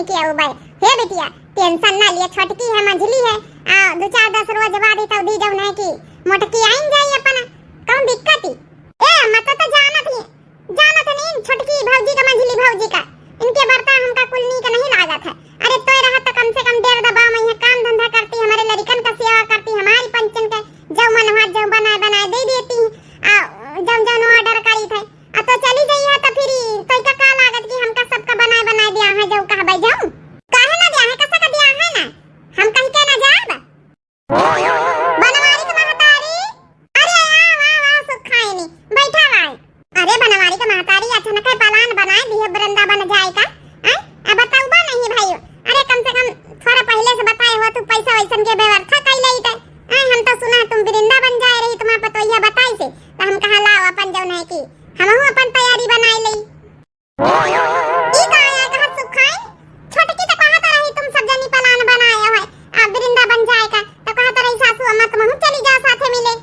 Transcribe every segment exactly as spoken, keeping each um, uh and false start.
के अउबे। हे बिटिया, tension ना लिया, छोटकी है, मंझली है, आ दो चार दस रोज बाद ही तब दी जौन है कि मोटकी आइन जाई अपन, कौन दिक्कत ही? ए अम्मा, तो, तो जानत ही, जानत ही नहीं, छोटकी भौजी का, मंझली भौजी का, इनके बर्ताव हमका कुल नीक नहीं लागत है। अरे तोय रहत तो कम से कम डेर दबाव में यहाँ काम धंधा करती, हमारे लड़िकन का सेवा करती, हमारी पंचन के जौ मन हुआ जौ बनाए बनाए दे देती, आ जौन जौन order करी थे, आ तो चली जाइए तो फिर तोय का, का लागत कि हमका सबका बनाए बनाए दिया है जौ कहबे जौ? काहे ना दिया है, कसा का दिया है ना, हम कहीं के ना जाब। बनवारी के महतारी, अरे आव, आव, आव, सुखाइनी, बैठा भाई। अरे बनवारी के महतारी, अचानक है plan बनाए दिए वृंदावन जाए का, हैं? अब बताउबा नहीं भाई, अरे कम से कम थोड़ा पहले से बताए हो तू, पैसा वैसन के व्यवस्था कर ले थे, हैं? हम तो सुना तुम वृंदावन जाए रही, तुम्हारे पतोहिया बताई से, तो हम कहा लाओ अपन जौन है कि हमहू अपन तैयारी बनाए लई। ई का आया कहत सुखाइन? छोटकी तो कहत रही तुम सब जनी plan बनाए हो, आ, वृंदावन जाए का, तो कहत रही सासू अम्मा तुमहू चली जा साथे मिले।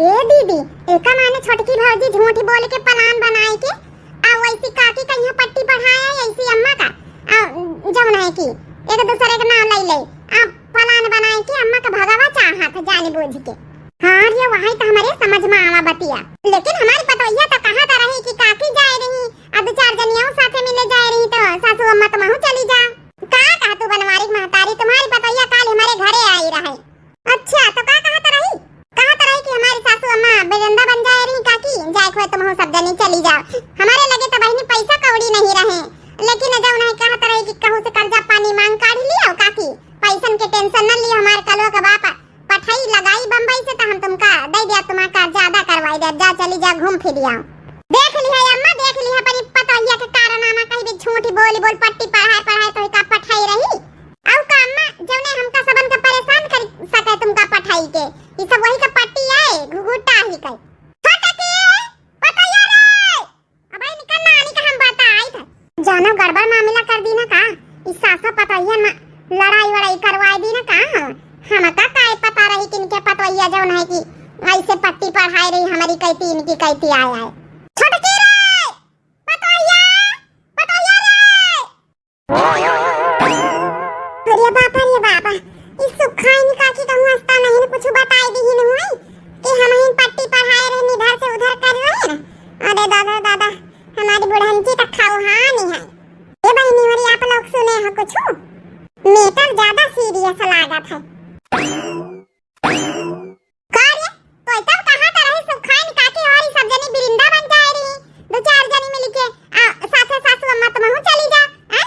ए दीदी, एका माने छोटकी भौजी झूठ बोल के plan बनाए के, आ वैसी काकी कहिया पट्टी पढ़ाए, ऐसी अम्मा का, आ, जौन है कि एक दूसरे के नाम ले ले, आ, plan बनाए के अम्मा का भगावा चाहत जान बूझ के। हाँ रे, वही तो हमारे समझ में आवा बतिया। लेकिन हमारी पतोहिया तो कहत रही कि काकी जाए रही, अब दो चार जनिया साथे मिले जाए रही तो सासू अम्मा तुमहू चली जा। का कहा तू बनवारी महतारी, तुम्हारी पतोहिया काल हमारे घरे आई रहे। अच्छा, तो का कहत रही? कहत रही कि हमारी सासू अम्मा वृंदावन जाए रही काकी, जाए खोए तुमहू सब जनी चली जाओ। हमारे लगे तो बहिनी पैसा कौड़ी नहीं रहे, लेकिन जौन है कहत रही कि कहूँ से कर्जा पानी मांग काढ़ लियो काकी, पैसन के tension न लियो, हमारे कलवा के बाप पठाई लगाई बम्बई से, तो हम तुमका दे दिया, तुम्हारा कर्जा अदा करवाई दे, जा चली जा घूम फिर आओ। देख लिहा अम्मा, देख लिहा अपनी पतोहिया के कारनामा, कहीं भी झूठी बोली बोल पट्टी पढ़ाए पढ़ाए तो का पठाई रही? अउ का अम्मा, जौने हमका सबन का परेशान कर सके तुमका पठाई के, ये सब वही का पट्टी आए, घुघुटा ही के। छोटकी, पतोहिया रे, अबे इनका नानी का हम बताई था। जानो गड़बड़ मामला कर दी ना का? इस सासो पतोहिया ना लड़ाई वड़ाई करवाई दी ना का? हम हमका काहे पता रही कि इनके पतोहिया जौन है कि ऐसे पट्टी पढ़ाई रही हमारी कैती इनकी कैती आए आए। छोटकी रे, पतोहिया, पतोहिया रे। अरे बाप, अरे बाप, ई सुखाइन काकी कहूँ अस्ता नहीं कुछ बताई दी ही नहीं कि हम ही पट्टी पढ़ाए रहे, इधर से उधर कर रहे हैं। अरे दादा, दादा, हमारी बुढ़ंची तक खाओ हानि है। ए बहिनी, अरे आप लोग सुने हो कुछ? Matter ज्यादा serious लागत है। का रे? तो तब कहा था रही सुखाइन काकी और ई सब जनी वृंदावन जाए रही, दो चार जनी मिल के, आ, साथे सासू अम्मा तुमहू चली जा, हैं?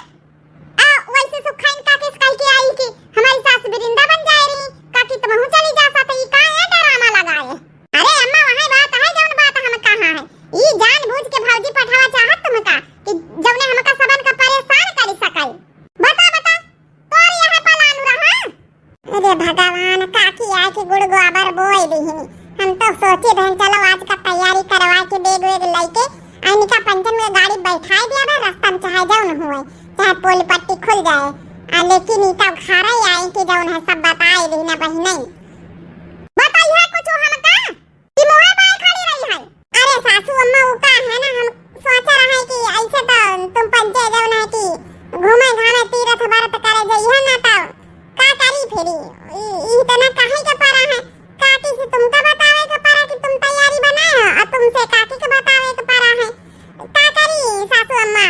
आ, वैसे सुखाइन काकी से कह के आई कि हमारी सास वृंदावन जाए रही, काकी तुमहू चली जा साथे, ई का ये drama लगाए? अरे अम्मा, वही बात है, जौन बात हम कहा है, ई जानबूझ के भौजी पठावा चाहत तुमका कि जौने हमका सबन का परेशान कर सके। बता, बता, तोर यहाँ पलान रहा? अरे भगवान, काकी आए के गुड़ गोबर बोए दिहिनी। हम तो सोचे रहन, चलो आज का तैयारी करवा के bag वैग लेके अनिका पंचन में गाड़ी बैठाए दिया बा, रास्ता में चाहे जौन हुए, चाहे पोल पट्टी खुल जाए। आ लेकिन ई तो घर ही आए के जौन है सब बताए दिहिना बहिनी। बताइए कुछ हमका। कि मुँहे बाय खड़ी रही है। अरे सासू अम्मा, उ का है ना, हम सोचा रहे कि ऐसे तो तुम पंचे जौन है कि घूमे घामे तीरथ व्रत करे जइहे ना, तो का करी फिर? ई, ई इतना काहे के परा है? काकी से तुमका बतावे के परा कि तुम तैयारी बनाए हो, और तुमसे काकी के बतावे के परा है। का करी सासू अम्मा,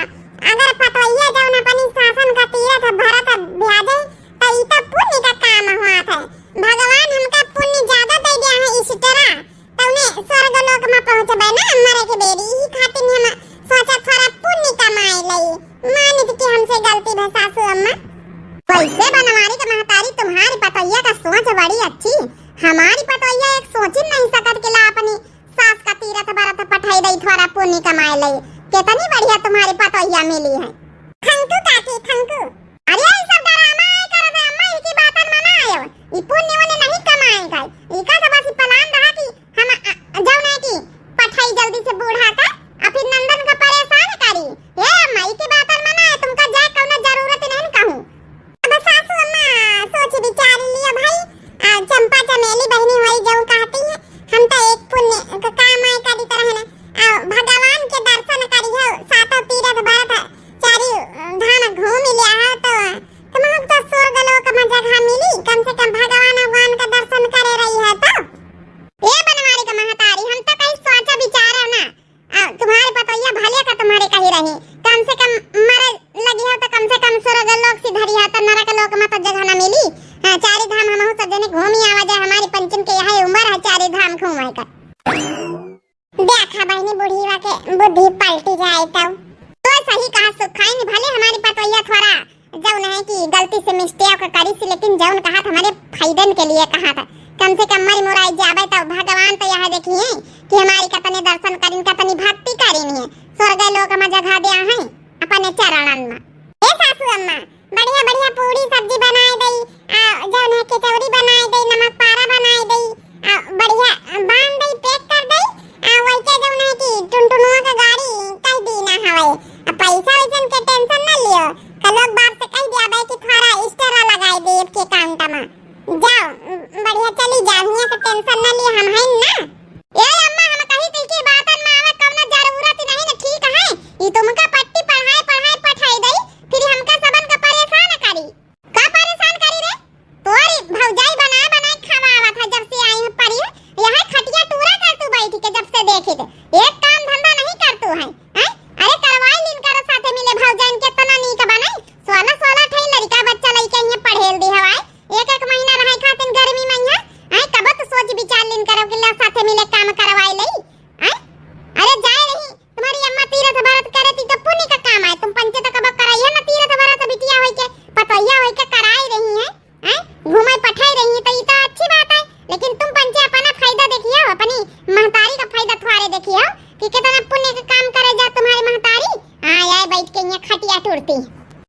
अगर पतोहिया जौन अपनी सासन का तीरथ व्रत भ्याजे, तो ई तो पुण्य का काम हुआ था। भगवान हमका पुण्य ज्यादा दे दिया है extra। तौने स्वर्ग लोक में पहुँचबे ना मरे के बेरी, इही खातिर हम सोचा थोड़ा पुण्य कमाए लई। मानित कि हमसे गलती भे सासू अम्मा। वैसे बनवारी के महतारी, तुम्हारी पतोहिया का सोच बड़ी अच्छी। हमारी पतोहिया एक सोच ही नहीं सकत कि ला अपनी सास का तीरथ बरत पठाई दई, थोड़ा पुण्य कमाए लई। कितनी बढ़िया तुम्हारी पतोहिया मिली है। Thank you काकी, thank you। अरे, ई सब drama आए करत है, अम्मा, इनकी बातन में ना आयो। ई पुण्य उन्य नहीं कमाए का। इका तो बस ई plan रहा कि हम, अ, जौन है कि पठाई जल्दी से बूढ़ा का, आ फिर नंदन का परेशान करी। हे अम्मा, इकी बातन में ना आयो, तुमका जाए कौनो जरूरत नहीं कहूँ। अब सासू अम्मा सोच विचार लियो भाई, आ, चंपा चमेली बहिनी होई जौन कहती है, हम तो एक पुण्य क काम आए करी तरह ना। आ, भगवान के दर्शन करिहो, सातों तीरथ बरत चारी धाम घूम लिया हो, देखा बहिनी, बुढ़िया के बुद्धि पलटी जाए तउ। तो सही कहा सुखाइन, भले हमारी पतोहिया थोड़ा जउन है कि गलती से mistake करिस, लेकिन जउन कहा था हमारे फायदन के लिए कहा था। कम से कम मरी मुराई जाबे तो भगवान तो यह देखिए कि हमारी कतने दर्शन करिन, कतनी भक्ति करिन है। स्वर्ग लोक में जगह दिया है अपने चरणन में। ए सासू अम्मा, बढ़िया बढ़िया पूड़ी सब्जी बनाए दई, आ, जउन है कचौरी बनाए दई, नमक पारा बनाए दई, आ, बढ़िया, आ, बांध दई, pack कर दई, आ, वैसे जउन है कि टुनटुनुआ के गाड़ी कह दी ना हवे। आ, पैसा वैसन के tension ना लियो, कल लोग बाप से कह दिया बे कि थोड़ा extra लगाए दे आपके account में। जाओ, बढ़िया चली जाओ, हियां के tension ना लियो, हम हैं ना। ए अम्मा, हम कही तई के बातन में आवे कवनो जरूरत नहीं ना, ठीक है? ई तुमका पट्टी पढ़ाए पढ़ाए पठाई दई, फिर हमका सबन का परेशान करी। का परेशान करी रे? तोरी भौजाई बनाए बनाए खवावत है जब से आई है परी। यह खटिया टूरा कर तू बैठ के जब से देखी थे। एक काम धंधा नहीं कर तू है, हैं? अरे करवाई लिन करो साथे मिले भौजाइन के तना नीक बनाई। सोलह सोलह ठई लड़का बच्चा लइके इहाँ पढ़ेल दी हवाई। एक एक महीना रहे खातिन गर्मी में इहाँ। हैं? कब तो सोच विचार लिन करो कि ले साथे मिले काम करवाई लई। हैं? अरे जाए रही तुम्हारी अम्मा तीरथ भरत करे ती तो पुण्य का काम आए। तुम पंचे तो कब कराई है ना तीरथ भरत बिटिया होई के, पतोहिया होई के कराई रही है। हैं? घूमे पठाई रही है तो ई तो अच्छी बात है, लेकिन तुम पंचे अपना फायदा देखियो, अपनी महतारी का फायदा थोड़े देखियो कि कितना पुण्य का काम करे जा तुम्हारी महतारी। हाँ, आए बैठ के यहाँ खटिया टूरती।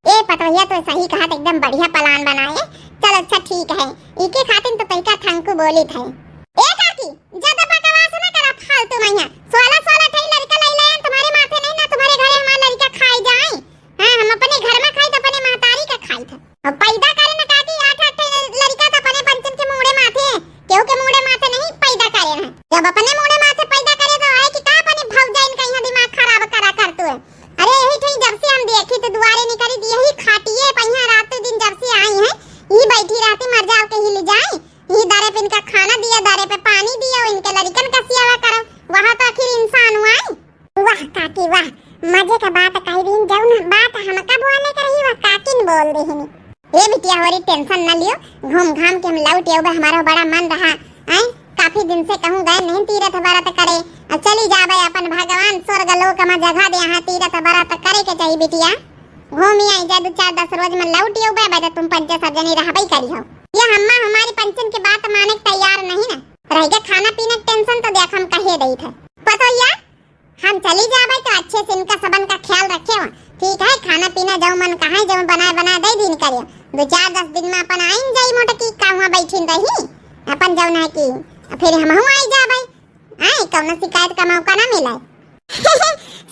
ए पतोहिया तो सही कहा, तो एकदम बढ़िया plan बनाए। चल अच्छा ठीक है, इके खातिन तो तैका thank you बोली थे। ए काकी, ज्यादा बकवास ना करा फालतू में यहाँ। सोलह सोलह ठई लड़का लई लायन तुम्हारे माथे नहीं ना, तुम्हारे घरे हमार लड़का खाए जाए। हाँ, हम अपने घर में खाई तो अपने महतारी का खाई था। अब पैदा करे ना काकी, आठ आठ ठे लड़का तो अपने पंचन के मूड़े माथे, केहू के मूड़े माथे नहीं पैदा करे ना। जब अपने मूड़े माथे पैदा करे तो आए कि का अपने भौजाइन का यहाँ दिमाग खराब करा कर तू है। अरे यही ठई जब से हम देखी तो दुआरे निकली, यही खाटिए पे यहाँ रात दिन जब से आई है, ई बैठी रहती, मर जाओ के हिल जाए, ई दारे पे इनका खाना दिया, दारे पे पानी दिया, इनके लड़कन का सेवा करो, वहाँ तो आखिर इंसान हुआ है। वाह काकी वाह, मजे का बात कही दीन, जउन बात हमका बोले के रही वह काकिन बोल देहिन। ए बिटिया होरी tension न लियो, घूम घाम के हम लौट आउबे, हमारा बड़ा मन रहा। आए, काफी दिन से कहूँ गए नहीं तीरथ बरत करे, अब चली जाबे अपन भगवान स्वर्ग लोक में जगह दे, यहाँ तीरथ बरत करे के चाहिए बिटिया। घूमी आई जा, दो चार दस रोज में लौट आउबे, बे तुम पंचे सब जनी रहबे करी हो। ये अम्मा हमारी पंचन के बात माने के तैयार नहीं ना, रह गया खाना पीने के tension तो देख हम कहे दई थे। पतोहिया, हम चली जाबे तो अच्छे से इनका सबन का ख्याल रखे हो, ठीक है? खाना पीना जउन मन कहा है, जउन बनाए बनाए दे दीन करियो। दो चार दस दिन में अपन आइन जाई मोटकी, का हुआ बैठिन रही अपन जउन है कि फिर हमहू आई जाबे। आए, कउनो शिकायत का मौका ना मिले।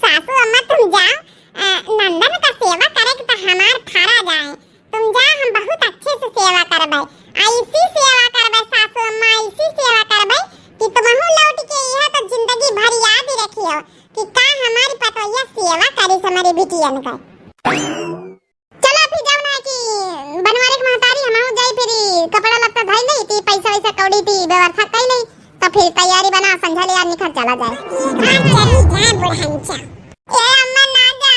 सासू अम्मा तुम जाओ, अ, नंदन का सेवा करे के तो हमार थारा जाए, तुम जा, हम बहुत अच्छे से सेवा करबै, ऐसी सेवा करबै सासू अम्मा, ऐसी सेवा करबै कि तुमहू लौट के यह तो जिंदगी भर याद रखियो कि का हमारी पतोहिया सेवा करे हमारे बिटियन का। चलो फिर जाओ ना कि बनवारी के महतारी, हम जाई फिर कपड़ा लत्ता धर ले, ती पैसा वैसा कौड़ी ती व्यवस्था कर ले, तो फिर तैयारी बना, संझा ले यार निकल चला जाए। हाँ, चली जाए बुढ़ान चा। ए अम्मा ना जा,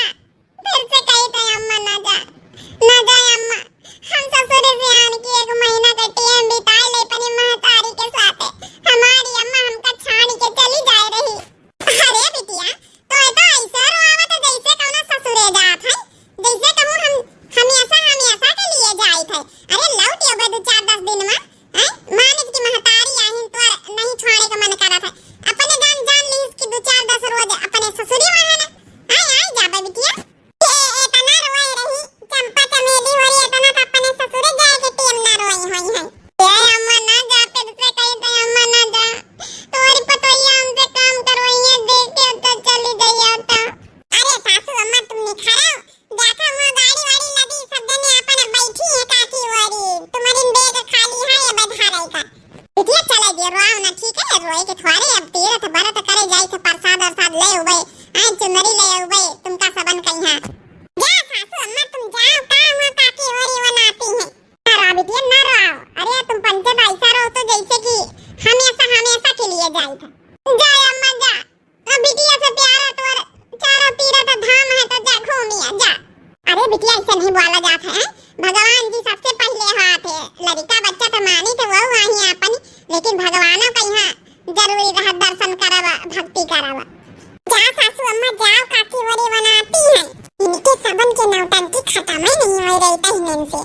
फिर से कही थे अम्मा ना जा, ना जाए अम्मा। हम ससुरे से आन के एक महीना का टेम बिताए ले अपनी महतारी के साथे। हमारी अम्मा हमका छाड़ के चली जाए रही। अरे बिटिया, तो ये तो ऐसे रोआवत है जैसे कौनो ससुरे जात है, जैसे कहूँ हम हमेशा हमेशा के लिए जाइत है। अरे लौट अबे दो चार दस दिन में। हैं? मानित की महतारी आहिन तोर नहीं छोड़े का मन करत है। अपने जान जान लीस कि दो चार दस रोज अपने ससुरी में है ना, अम्मा जाओ, काकी बड़ी बनाती हैं। इनके सबन के नौटंकी खत्म ही नहीं हो रही तहिनन से।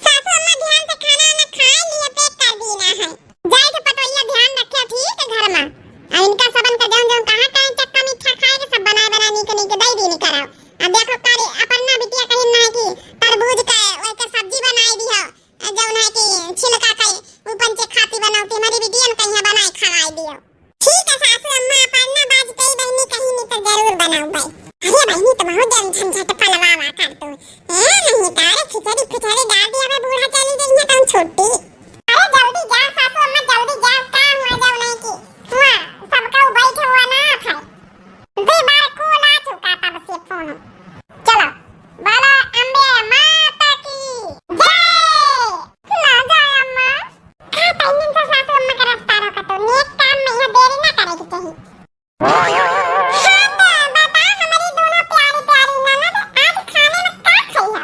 सासू अम्मा ध्यान से खाना वाना खा लिए, पैक कर दीना है। जाए से पतोहिया ध्यान रखे ठीक है घर में। अब इनका सबन का जौन जौन कहाँ कहाँ चक्का मीठा खाए के सब बनाए बनाए नीक नीक दे दीन कराओ। अब देखो कारी अपर्णा बिटिया कहीं ना है कि तरबूज का ओके सब्जी बनाई दी हो। आ जौन है कि छिलका के ऊ पंचे खाती बनावती, हमारी बिटियन कहिया बनाए खवाए दियो। ठीक है सासू अम्मा, अपर्णा बाजपेयी बहिनी कहीं नहीं तो जरूर बनाऊ भाई। अरे बहिनी तुम हो जन झंझट पलवावा कर तू। ए नहीं तारे खिचड़ी खिचड़ी डाल दिया बे, बूढ़ा चली गई है कौन छुट्टी। अरे जल्दी जा सासू अम्मा, जल्दी जा, का हुआ जौन है कि हुआ सबका बैठे हुआ ना था। दो बार कॉल आ चुका तब से फोन। चलो, बोलो अम्बे माता की जय। ना जाए अम्मा। का टाइमिंग से सासू अम्मा के रास्ता रोका तो नेक काम में यह देरी ना करे के चाहिए। हाँ तो बता हमारी दोनों प्यारी प्यारी ननद, आज खाने में का खाई हो?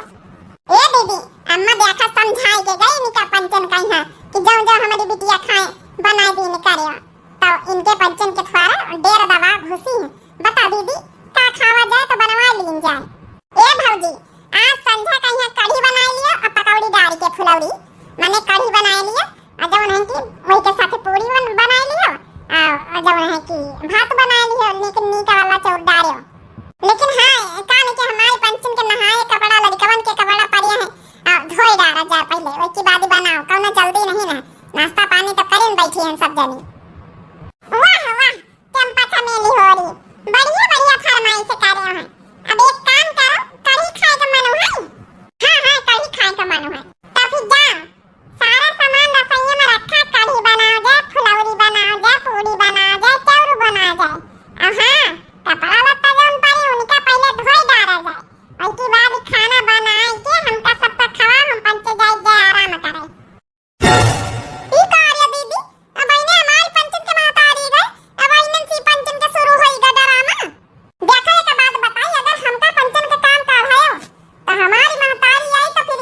ए दीदी, अम्मा देखा समझाई के गई निका पंचन कही है कि जो जो हमारी बिटिया खाए बनाए दीन करे। तो इनके पंचन के थ्वारा डेर दवा घुसी है। बता दीदी, का खावा जाए तो बनवा लीन जाए। ए भौजी, आज संझा का यहाँ कढ़ी बनाए लियो और पकौड़ी डाल के फुलौड़ी, माने कढ़ी बनाए लियो और जौन है कि वही के साथ पूरी बन-, बनाए लियो और, और जौन है कि भात बनाए लियो, लेकिन नीक वाला चाउर डालियो। लेकिन हाँ, कान के हमारे पंचन के नहाए कपड़ा, लड़कवन के कपड़ा पड़े हैं, आ, धोए डारा जाए पहले, ओके बाद ही बनाओ, कौनो जल्दी नहीं ना, नाश्ता पानी तो करें बैठी हैं सब जनी। वाह, वाह, चंपा चमेली होरी, बढ़िया, बढ़िया फरमाइश करे हैं। अब एक काम करो, कढ़ी खाए का मन है? हाँ, हाँ, कढ़ी खाए का मन है। तो फिर जाओ, सारा सामान रसोइया में रखा, कढ़ी बनाओ जाए, फुलौरी बनाओ जाए, पूरी बनाओ जाए, चाउर बनाओ जाए। और हाँ, कपड़ा लत्ता जौन पड़ी, उनका पहले धोए डारा जाए। ओके बाद खाना बनाए के हमका सबका खवा, हम पंचे जाए, जाए आराम करे। ई का रे दीदी, अब इन्हें हमारी पंचन के महतारी गए, अब इन्हें सी पंचन के शुरू होई गा ड्रामा। देखा एक बात बताई, अगर हमका पंचन के काम का है, तो हमारी महतारी आई तो फिर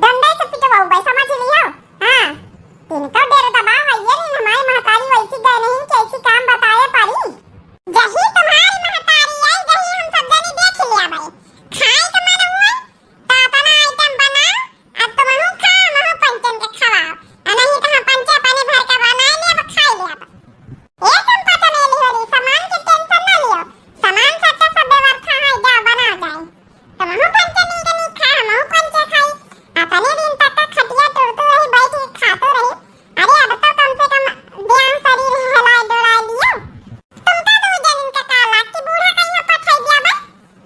डंडे से पिटवाऊ भाई, समझ लियो। हाँ, इनका डेर दबा है ये नहीं, हमारी महतारी वैसी गए नहीं कि ऐसी काम बताए पारी। जही तुम्हारी महतारी आई, जही हम सब जने देख लिया भाई। खाए के मन हुए, तो अपना आइटम बनाओ, अब तुमहू खाओ, हमहू पंचन के खवाओ। आ नहीं तो हम पंचे अपने भर के बनाए लेब, खाई लेब। ए चंपा चमेली होरी, सामान के टेंशन ना लियो, सामान सट्टा सब व्यवस्था है, जाओ बनाओ जाए। तुमहू पंचे मिल के नहीं खा, हमहू पंचे खाई। अतने दिन तक का खटिया टूटू रही, बैठ के खातू रही। अरे अब तो कम से कम ध्यान शरीर हिलाए डोलाए लियो। तुमका दो जनिन का काला कि बूढ़ा कहियो पठाई दिया बा।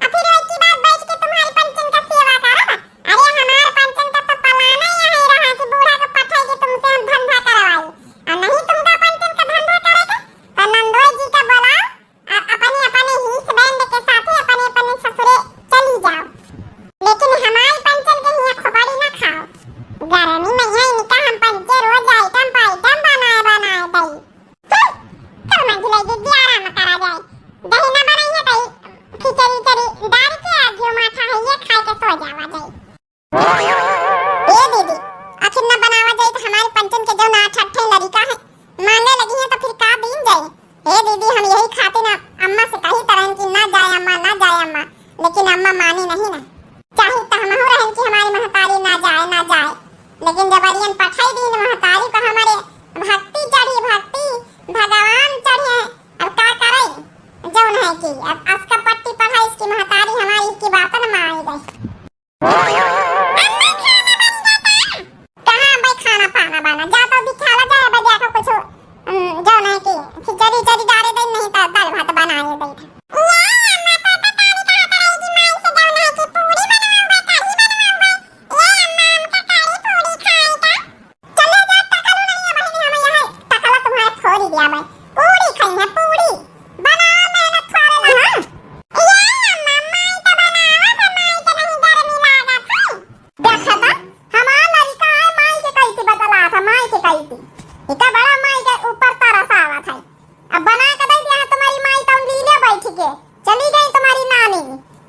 आ फिर एक ही बात बैठ के तुम्हारी पंचन का सेवा करब। अरे हमार पंचन का तो पलाना यही रहा कि बूढ़ा को पठाई के तुमसे हम धंधा करवाई। और नहीं तुमका पंचन का धंधा करे के, तो नंदोई जी का बोलाओ और अपने अपने husband के साथे अपने अपने ससुरे चली जाओ। लेकिन हमारी पंचन के हियाँ खोपड़ी ना खाओ। गर्मी में यहाँ इनका हम पंचे रोज item पे item बनाए बनाए दई। हम्म, चल मंझले दीदी आराम करा जाए। दही ना बनाई है दही, खिचड़ी उचड़ी डाल के आ घिउ माठा है ये खाए के सो जावा जाए। ए दीदी, आखिर ना बनावा जाए तो हमारे पंचन के जो ना अठट्ठे लड़िका है, मांगे लगी है तो फिर का दीन जाए? हे दीदी, हम यही खातिर ना अम्मा से कही तरहन कि ना जाए अम्मा, ना जाए अम्मा, लेकिन अम्मा मानी नहीं ना। चाही तो हमहू रहन कि हमारी महतारी ना जाए, ना जाए, लेकिन जबरियन पठाई दीन महतारी को हमारे भक्ति चढ़ी, भक्ति भगवान चढ़े। अब का करे, जौन है कि अब असका पट्टी पढ़ा इसकी महतारी हमारी की बात न मानी गई। अम्मा, खाना बन गया का? कहाँ भाई खाना पाना बना? जा तो दिखाला जाए, बजा के कुछ, उम, जौन है कि खिचड़ी उचड़ी डाले दे, नहीं तो दाल भात बनाए दे। ये अम्मा, तो पता नहीं कहाँ पर रहेगी माई से, जौन है कि पूरी बनवाऊंगा, कढ़ी बनवाऊंगा। ये अम्मा, हमका कढ़ी पूरी खाए का? चले जा, टकलू नहीं है बहिनी, हम यहाँ टकला तुम्हारे फोड़ी दिया मैं। पूरी खाई है, पूरी। बनाओ मेहनत थोड़े ना, हाँ? ये अम्मा, माई तो बनावा था, माई के नहीं गर्मी लागत है। देखा था, हमार लड़िका है, माई के कइती बतला था, माई के कइती। इका बड़ा माई के ऊपर तरस आवत है। अब बना के दे दिया है तुम्हारी माई, तुम लीले बैठ के। चली गई तुम्हारी नानी,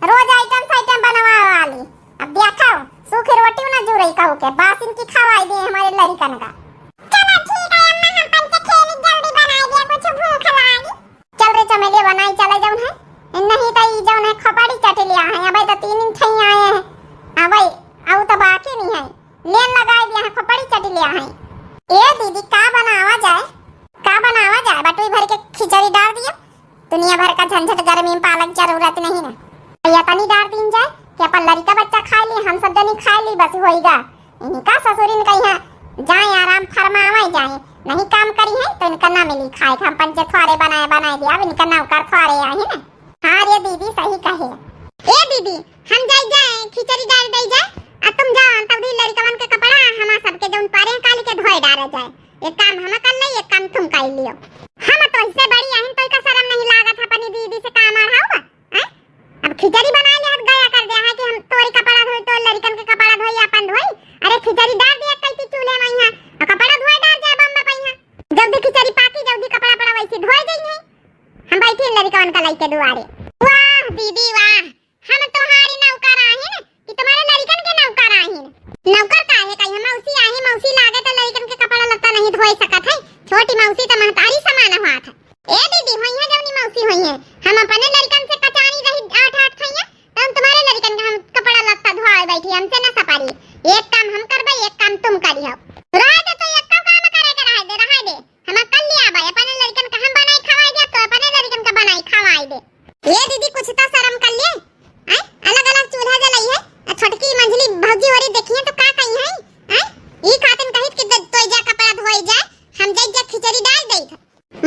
रोज item साइटम बनवा वाली। अब देखो, सूखी रोटी ना जुड़ई कहू के, बासिन की खवाई दे हमारे लड़िकन का। चलो ठीक है अम्मा, हम पंचे खेली, जल्दी बनाई दिया, कुछ भूख लागी। चल रे चमेलिया, बनाई चले जौन है। नहीं तो ई जौन है खोपड़ी चट लिया है, अबे तो तीन दिन ठई आए हैं। अबे, अउ तो बाकी नहीं है, लेन लगाए दिया है, खोपड़ी चट लिया है। ए दीदी, का बनावा जाए? का बनावा जाए? बटुई भर के खिचड़ी डाल दिया, दुनिया भर का झंझट, गर्मी में पालक जरूरत नहीं ना। या तनी डाल दीन जाए कि अपन लड़का बच्चा खाए ली, हम सब जनी खाए ली, बस होइगा। इनका ससुरिन कहिया जाए आराम फरमावे जाए, नहीं काम करी है तो इनका ना मिली खाए के। हम पंचे थोड़े बनाए बनाए दिया, अब इनका नौकर थोड़े आही ना। हाँ रे दीदी, सही कहे। ए दीदी, हम जाई जाए, खिचड़ी डाल दई जाए, आ तुम जाओ तब दी लड़कवन के कपड़ा, हमार सबके जौन पारे काली के धोए डाले जाए। एक काम हम कर ले, एक काम तुम कर लियो। हम तो इससे बड़ी आहिन, तो का शर्म नहीं लागत है अपनी दीदी से काम अढ़ाओ बा? हैं? अब खिचड़ी बनाए ले हाथ गया कर दे है कि हम तोरी कपड़ा धोई, तोर लड़कन के कपड़ा धोई, अपन धोई। अरे खिचड़ी डाल दिया कइती चूल्हे में यहाँ, और कपड़ा धोए डाल जाए बम बपैया। जल्दी खिचड़ी पाकी, जल्दी कपड़ा पड़ा वैसे धोए जाई है। हम बैठी लड़कवन का लइके दुआरे। वाह दीदी वाह, हम तुम्हारी नौकर आहिन कि तुम्हारे लड़कन के नौकर आहिन? नौकर काहे का, हम मौसी आही, मौसी लागे तो लड़कन के कपड़ा लत्ता नहीं धोए सकत है। छोटी मौसी तो महतारी समान हुआ था। ए दीदी, होइहे जौनी मौसी होइहे, हम अपने लड़कन से कचानी रही आठ आठ खइया, तो हम तुम्हारे लड़कन के हम कपड़ा लत्ता धोआवे बैठी, हमसे न सपारी। एक काम हम करबे, एक काम तुम करिहो। रहे दे तो एक काम करे के रहे दे, रहे दे। हम कर लिया भाई, अपने लड़कन का हम बनाई खवाई दे, तो अपने लड़कन का बनाई खवाई दे। ए दीदी, कुछ तो शर्म कर ले। हैं? अलग-अलग चूल्हा जलाई है, आ छोटकी मंझली भौजी होरी देखिए तो का कही है? हैं? ई खातिन कहित कि दे-, तोई जा कपड़ा धोई जा, हम जाई जा खिचड़ी डाल देई।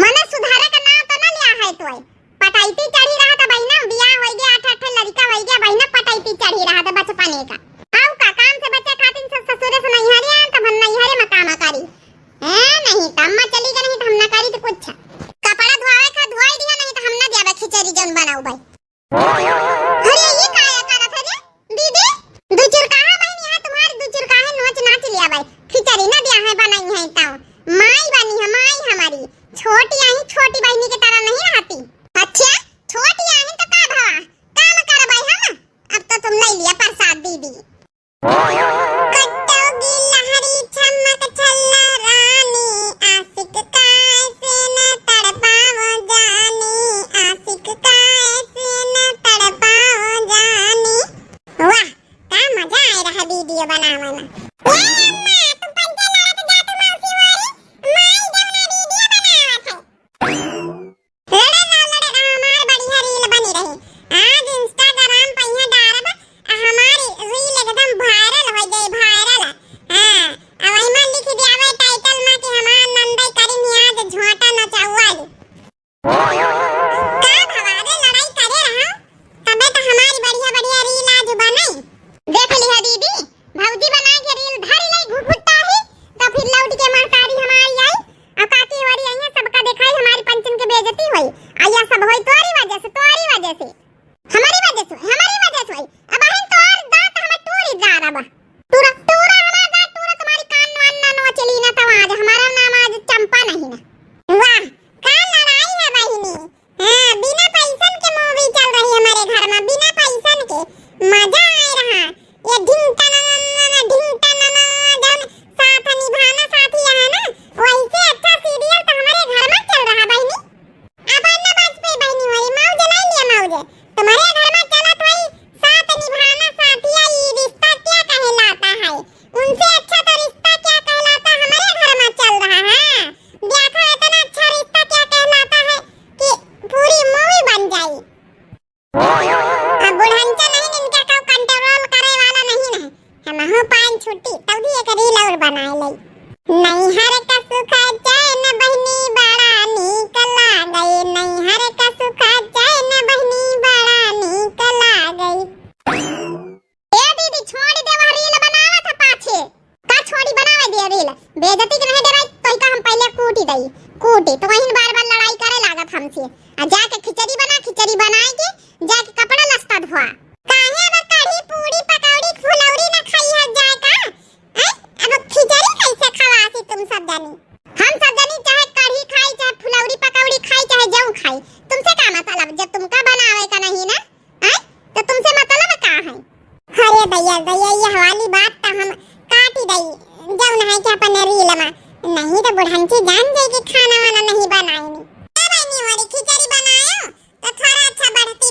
मने सुधारे का नाम तो ना लिया है तोय। पटाइती चढ़ी रहा था बहिना, बियाह होई गया, आठ आठ लड़का होई गया बहिना, पटाइती चढ़ी रहा था बचपने का। आऊ का काम से बचे खातिन सब ससुरे से नैहरे आन, तब हम नैहरे में काम करी। ए, नहीं, तो अम्मा चली गई, नहीं तो हम ना करी तो कुछ। कपड़ा धोआवे का धोई दिया, नहीं तो हम ना दिया खिचड़ी जौन बनाऊ भाई। अरे, ये काया करत है रे? दीदी, दू चुरकाहा बहिनी है तुम्हारी, दू चुरकाहे नोच नाच लिया भाई। खिचड़ी ना दिया है बनाई है तो। माई बनी है, माई हमारी। छोटी आई, छोटी बहिनी की तरह नहीं रहती। अच्छा, छोटी आई तो का भवा? काम करबै हम। अब तो तुम ले लिया प्रसाद दीदी। कटोगी लहरी छमक छल्ला रानी, आशिक का ऐसे न तड़पावो जानी, आशिक का ऐसे न तड़पावो जानी। वाह, का मजा आए रहा वीडियो बनावे में। ए अम्मा, तुम पंचे लड़त जातू मौसी वाली, माई जौना वीडियो बनावत है। लड़े रहो, लड़े रहो, हमार बढ़िया रील बनी रही। आज Instagram पे यहाँ डारब, आ हमारी रील एकदम viral हो जाए, viral। हाँ, अब एमा लिख दियावे title में कि हमार नंदई करी आज झोंटा नचौआ ली। का भवारे लड़ाई करे रहो, तबे तो हमारी बढ़िया बढ़िया रील आज बनाई। देख लिहा दीदी, भौजी बना के रील धर ले घुघुट्टा ही, तो फिर लौट के महतारी हमारी आई, और काकी हमारी आई है, सबका दिखाई हमारी पंचन के बेइज्जती हुई। आइया सब होई तोरी वजह से, तोरी वजह से। हमारी वजह से, हमारी वजह से हुई। अब अहन तोर दांत हमें टूरी जा रहा बा। टूरा, टूरा हमारा दांत टूरा, तुम्हारी कान वान ना नोच ली ना, तो आज हमारा नाम आज चंपा नहीं ना। वाह, का लड़ाई है बहिनी। हाँ, बिना पैसन के movie चल रही है हमारे घर में, बिना पैसन के। मजा आए रहा। ये ढिंग टननन, ढिंग टननन, जौन साथ निभाना साथिया है ना, वैसे अच्छा serial तो हमारे घर में चल रहा बहिनी। अब ना बात पे बहिनी वाली मौज ना लिया मौज। तुम्हारे घर में चलत वही साथ निभाना साथिया, ये रिश्ता क्या कहलाता है? उनसे अच्छा तो रिश्ता क्या कहलाता हमारे घर में चल रहा है। देखा इतना अच्छा रिश्ता क्या कहलाता है कि पूरी movie बन जाई। अब बुढ़ंचा नहीं, इनका को control करे वाला नहीं ना। हमहू पान छुट्टी, तब भी एक रील और बनाए ले। नैहर का सुख चैन बहिनी बड़ा नीक लागै, नैहर का सुख चैन बहिनी बड़ा नीक लागै। ए दीदी, छोड़ दे, वह रील बनावत है पाछे। का छोड़ी, बनावे दे रील। बेइज्जती के नहीं डराई, तो का हम पहले कूटी दई। कूटी, तो वहीं बार-बार लड़ाई करे लागत हमसे। आ जाके खिचड़ी बना, खिचड़ी बनाए के जाके कपड़ा लत्ता धोआ। काहे अब कढ़ी, पूड़ी, पकौड़ी, फुलौरी ना खाई है जाए का? हैं? अब खिचड़ी कैसे खवासी तुम सब जानी? हम सब जानी चाहे कढ़ी खाई, चाहे फुलौरी, पकौड़ी खाई, चाहे जौन खाई, तुमसे का मतलब जब तुमका बनावे का नहीं ना? आय? तो तुमसे मतलब का है? अरे दैया, दैया, यह वाली बात तो हम काटी दई, जौन है कि अपन रील में, नहीं तो बुढ़ंची जान जाई कि खाना वाना नहीं बनाएनी। ए बहनी, हमारी खिचड़ी बनायो, तो थोड़ा अच्छा बढ़ती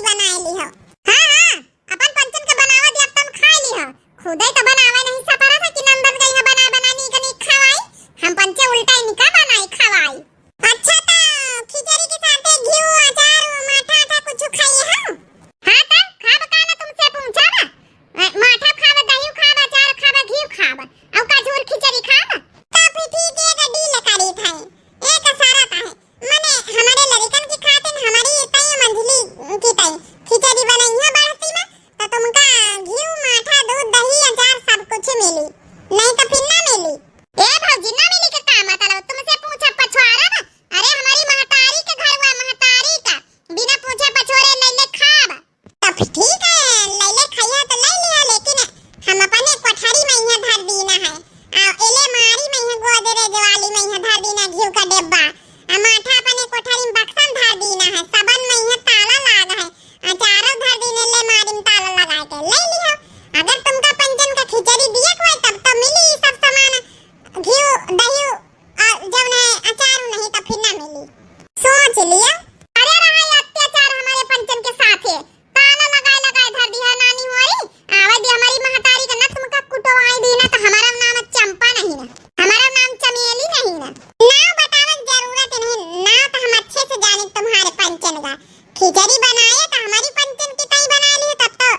खिचड़ी बनाए तो हमरी पंचन की तई बनाए लियो, तब तो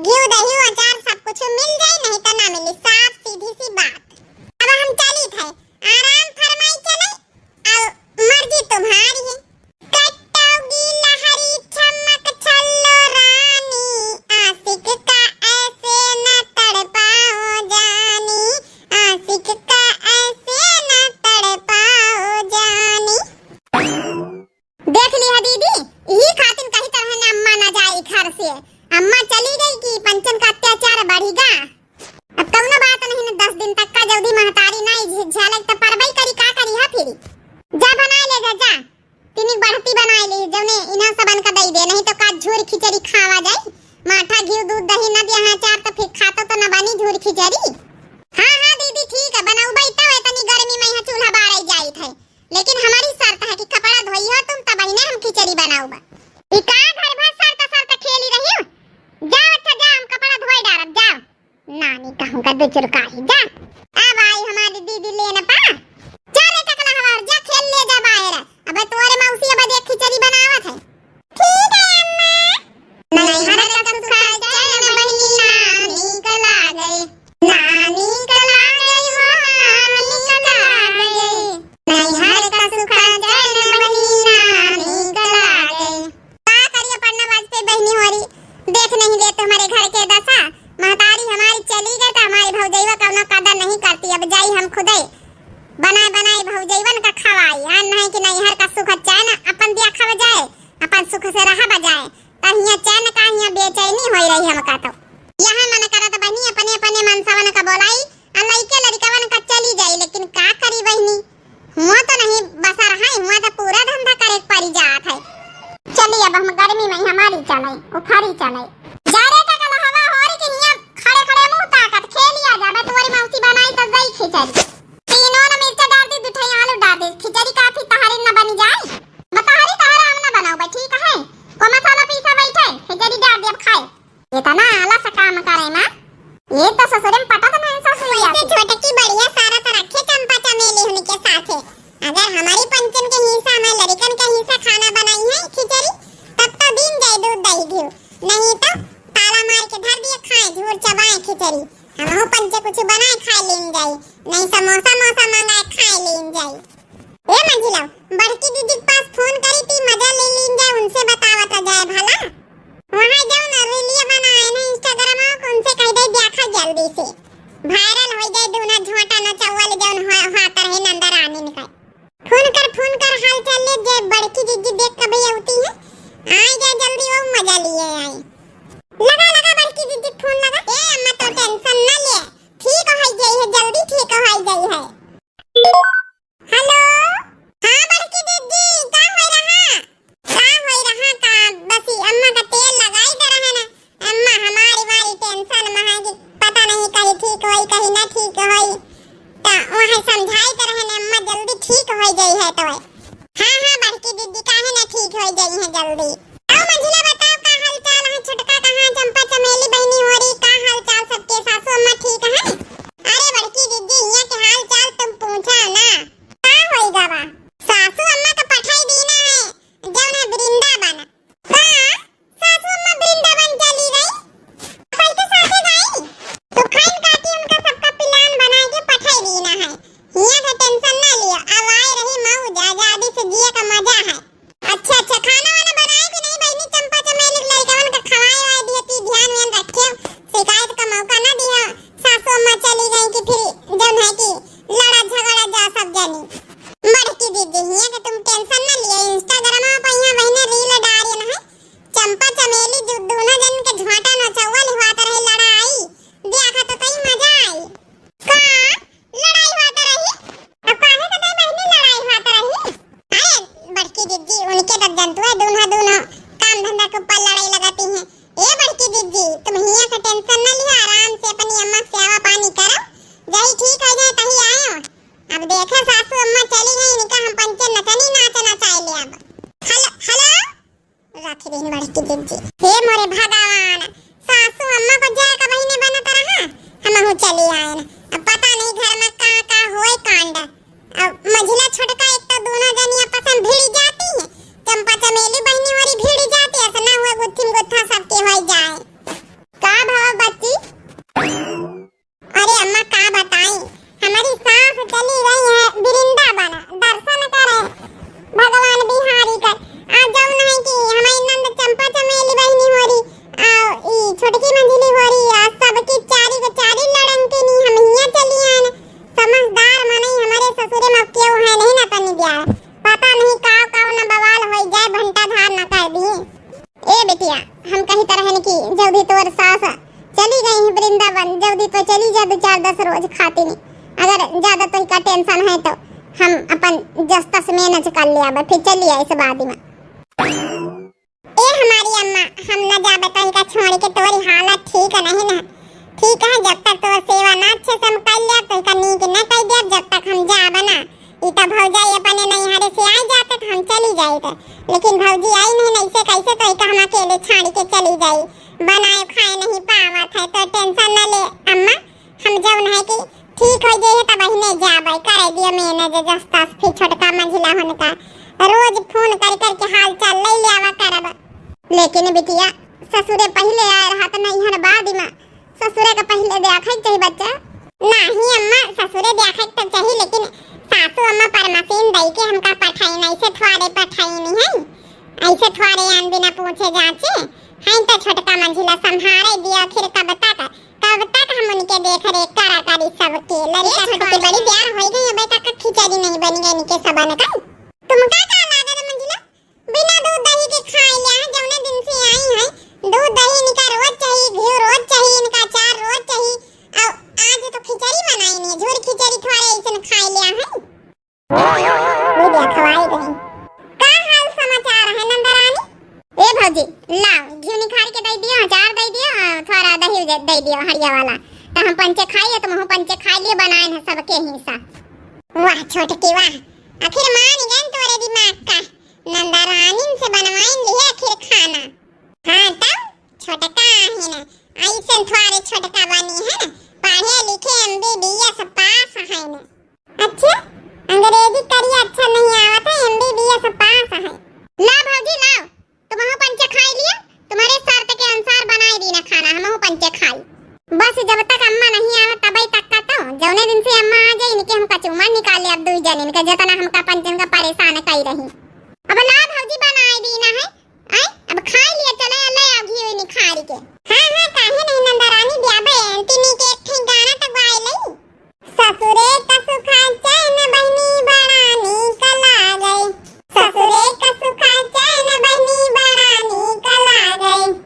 घिउ दही अचार सब कुछ मिल जाई, नहीं तो ना मिली, साफ सीधी सी बात। अब हम चलित है, आराम फरमाई चले, अब मर्जी तुम्हारी है। कटौगी लहरी छमक छल्लो रानी, आशिक का ऐसे न तड़पाओ जानी, आशिक का ऐसे न तड़पाओ जानी। देख लिहा दीदी, यही खातिर कही तरह न अम्मा ना जाए घर से। अम्मा चली गई कि पंचन का अत्याचार बढ़ी गा। अब कौनो बात नहीं न, दस दिन तक का जल्दी महतारी ना झ-, झलक त परबई करी, का करी हा फिरी। जा बनाए ले जा, जा। तिनी बढ़ती बनाए ले, जौने इन्हा सबन का दई दे, नहीं तो का झूर खिचड़ी खावा जाई। माठा घिउ दूध दही न दिया है अचार तो फिर खातो तो न बनी झूर खिचड़ी। हाँ, हाँ दीदी ठीक है, बनौबई तो इतनी गर्मी में यहाँ चूल्हा बारई जाइत है। लेकिन हमारी शर्त है कि कपड़ा धोई हो तुम, तब ही ने हम खिचड़ी बनाऊबा। ई का घर भर शर्त शर्त खेली रही हो? जाओ अच्छा जाओ, हम कपड़ा धोए डारब, जाओ। नानी कहूँ का दुचुरकाही, जा। अब आई हमारी दीदी लेन पा। जा रे टकला हवा, जा खेल ले जा बाहर। अबे तोरे मौसी अब देख खिचड़ी बनावत है। ठीक है अम्मा। नैहर का सुख चैन बहिनी ना नीक लागे। ना नीक लागे हो, ना नीक लागे। नैहर का सुख चैन बहिनी ना नीक लागे। का करिए पन्ना बाजपेयी बहिनी होरी, देख नहीं लेत हमारे घर के दशा। महतारी हमारी चली गई तो हमारी भौजैया कौनो कदर नहीं करती। अब जाई हम खुदे बनाए बनाए भौजैवन का खवाई। आन नहीं कि नैहर का सुख चैन अपन दिया खावा जाए, अपन सुख से रहा बजाए। त हियाँ चैन का हियाँ बेचैनी होई रही हमका तो। यहाँ मन करत बहिनी अपने अपने मनसवन का बोलाई, आ लइके लड़िकवन का चली जाई, लेकिन का करी बहिनी, हुआं तो नहीं बसर है, हुआं तो पूरा धंधा करे के पड़ी जात है। चली अब हम गर्मी में हमारी चले, उफारी चले। जा रे टकला हवा होरी कि हियाँ खड़े खड़े मुँह ताकत खेलिया जाबे, तोरी मौसी बनाई तो दई खिचड़ी। तीनों न मिर्चा डार दी, दू ठे आलू डार दी, खिचड़ी काफी तहारी न बनी जाए। बताहरी तहारा हम न बनाओ बे, ठीक है? को मसाला पीसा बैठे, खिचड़ी डार दे अब खाए। इतना आलस काम करे माँ, ये तो ससुरे में पटत नहीं ससुरिया वैसे से। छोटकी बढ़िया सारा तो रखे चंपा चमेली उनके साथे। अगर हमारी पंचन के हिस्सा में लड़िकन के हिस्सा खाना बनाई है खिचड़ी, तब तो दिन जाए दूध दही घिउ, नहीं तो ताला मार के धर दिए खाए झूर चबाए खिचड़ी। हमहू पंचे कुछ बनाए खाए लीन जाई, नहीं समोसा मोसा मंगाए खाए लीन जाई। ए मंझिला, बड़की दीदी के पास फोन करी ती मजा ले लीन जाए, उनसे बतावत जाए भला। वहाँ जाओ ना रीलिया बनाए ना Instagram में, उनसे कह दे देखा जल्दी से। Viral हो जाए दूना झोंटा न चौवल जौन हुआ, हुआ तरह नंदरानी का। फोन कर, फोन कर, हाल चाल ले, जे बड़की दीदी देख कभी अउती है, आए जाए जल्दी, वो मजा लिए आए। लगा, लगा बड़की दीदी फोन लगा। ए अम्मा तो tension न ले, ठीक हो जाई है, जल्दी ठीक हो जाई है। Hello, हाँ बड़की दीदी, का होई रहा? का होई रहा का? बस ई अम्मा का तेल लगाई दे रहे ना। अम्मा हमारी मारी tension में है कि पता नहीं कहीं ठीक होई, कहीं ना ठीक होई। त वहाँ समझाई तो रहे ना, अम्मा जल्दी ठीक हो जाई है तो। हाँ, हाँ, बड़की दीदी, काहे ना ठीक हो जाई है जल्दी। आओ मंझिला, बताओ का हाल चाल है, छोटका कहाँ, चंपा चमेली बहिनी होरी, का हाल चाल सबके, सासू अम्मा ठीक है? अरे बड़की दीदी, हियाँ के हाल चाल तुम पूछा ना। का होई गवा? सासू अम्मा का पठाई दीना है, जौन है वृंदावन। का? सासू अम्मा वृंदावन चली गई? सबके साथे गई? सुखाइन काटी उनका सबका plan बना के पठाई दीना है। हियाँ का tension ना लिया, अब आए रही मौज, आजादी से जिए का मजा है। अच्छा, अच्छा, खाना वाना बनाए कि नहीं बहिनी? चंपा चमेली लड़कवन का खवाए वाए दिए, ती ध्यान व्यान रखे, शिकायत का मौका ना दिया। सासू अम्मा चली गई कि फिर जौन है कि लड़ा झगड़ा जा सब जनी। बड़की दीदी, हियाँ के तुम tension ना लिया, Instagram पर यहाँ बहिने reel डाल रही है, चंपा चमेली दू-, दूनो जन के झोंटा नचौवल हुआ तरह लड़ाई। देखा तो तई मजा आई। का लड़ाई हुआ तरह? अब काहे के तई बहिनी लड़ाई हुआ तरह? अरे बड़की दीदी, उनके तब जंतु है, दूनो दूनो काम धंधा के ऊपर लड़ाई लगाती हैं। ए बड़की दीदी, तुम हियाँ का tension ना लिया, आराम से अपनी अम्मा सेवा पानी करो, जही ठीक हो जाए तही आयो। अब देखे सासू अम्मा चली गई, इनका हम पंचे नचनी नाच नचाई ले अब। Hello, hello। रख दीन बड़की दीदी। हे मोरे भगवान, सासू अम्मा को जाए का बहिने बनत रहा, हमहू चली आए न। अब पता नहीं घर में का का होए कांड। अब मझिला छोटका एक तो दूनो जनी आपस में भिड़ी जाती है, चंपा चमेली बहिनी वाली भिड़ी जाती, जल्दी तोर सास चली गई है वृंदावन, जल्दी तो चली जा दो चार दस रोज खातिर। अगर ज्यादा तोहका tension है तो हम अपन जस तस manage कर लेबे, फिर चली आइस बाद में। ए हमारी अम्मा, हम न जाबे तोहका छोड़ के, तोरी हालत ठीक नहीं ना। ठीक है, जब तक तोर सेवा ना अच्छे से हम कर लेब, तोहका नीक न कर देब, जब तक हम जाबे ना। ई तो भौजाई अपने नैहरे से आई जाते तो हम चली जाइत, लेकिन भौजी आई नहीं, नहीं से कैसे तोहका हम अकेले छाड़ के चली जाई? बनाए खाए नहीं पावत है, तो tension न ले अम्मा, हम जौन है कि ठीक हो जाइए तब बहिने जाबे, करे दिए manage जस तस, फिर छोटका मंझिला होने का रोज phone कर कर के हाल चाल ले ले आवा करब। लेकिन बिटिया, ससुरे पहले आए रहा तो नैहर बाद में, ससुरे का पहले देखै के चाही बच्चा। नहीं अम्मा, ससुरे देखै के तो चाही, लेकिन सासू अम्मा परमसीन दई के हमका पठाई, नहीं से थोड़े पठाई नहीं है, ऐसे थोड़े आन बिना पूछे जांचे। हैं तो छोटका मंझिला संभारे दिया, आखिर कब तक, कब तक हम उनके देख रेख करा करी सबके? लड़का ए छोटकी छोटकी बड़ी देर हो गई, अबे तक खिचड़ी नहीं बनी है इनके सबन का। तुमका का लागत मंझिला? बिना दूध दही के खाए लिया है, जौने दिन से आई है, दूध दही इनका रोज चाहिए, घी रोज चाहिए, इनका अचार रोज चाहिए। और आज तो खिचड़ी बनाई नहीं है, झूर खिचड़ी थोड़े ऐसे खाए लिया है। वो देखवाई गई। का हाल समाचार है नंदरानी? ए भौजी, लाओ, घी निकाल के दे दियो, अचार दे दियो, और थोड़ा दही दे, दे दियो हरिया वाला। तो हम पंचे खाइए, तुम पंचे खा लिए, बनाए हैं सबके हिस्सा। वाह छोटकी वाह, आखिर मान गए तोरे दिमाग का। नंदरानी से बनवाइन लिहे आखिर खाना। हाँ तब छोटका है ना, ऐसे थोड़े छोटका बनी है ना, पढ़े लिखे M B B S पास है ना। अच्छा, अंग्रेजी करिए अच्छा नहीं आवत है, M B B S पास है। ला भौजी लाओ, तुमहू पंचे खाई लिया, तुम्हारे शर्त के अनुसार बनाई दी ना खाना, हमहू पंचे खाई। बस जब तक अम्मा नहीं आवे तबई तक का तो, जौने दिन से अम्मा आ जाए इनके हम कचूमर निकाल ले अब दुई जन इनके जितना हमका पंचे